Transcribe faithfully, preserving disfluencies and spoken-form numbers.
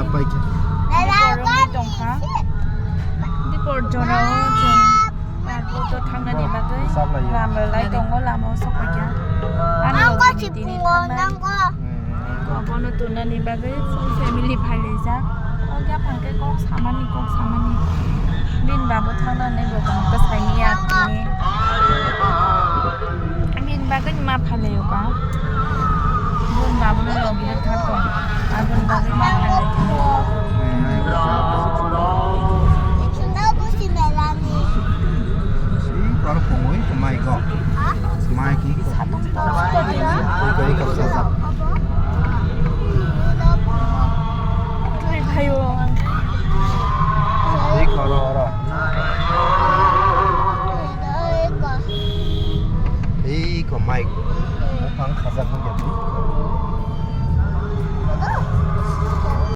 Dipor romwi tongkha. Dipor jorao chwng airport o thangnani bagwi lama lai tongo, lama o sokphaikha. Ani tini thangnai. Abono tonani bagwi full family phailaijak. O yaphang khe kok samani, kok samani. Bini babo thangnani bo tong kwsai ni ya tini. Bini bagwi ma phailaio ka. Bini babono logi thang tong. Aboni bagwi ma phailaio. Ih, kor pungwi, mai ko. Mai ki ko. Ih, ko, ih, ko, sa, sa. Ih, ko, ro, ro. Ih, ko, mai. Buphang khajak.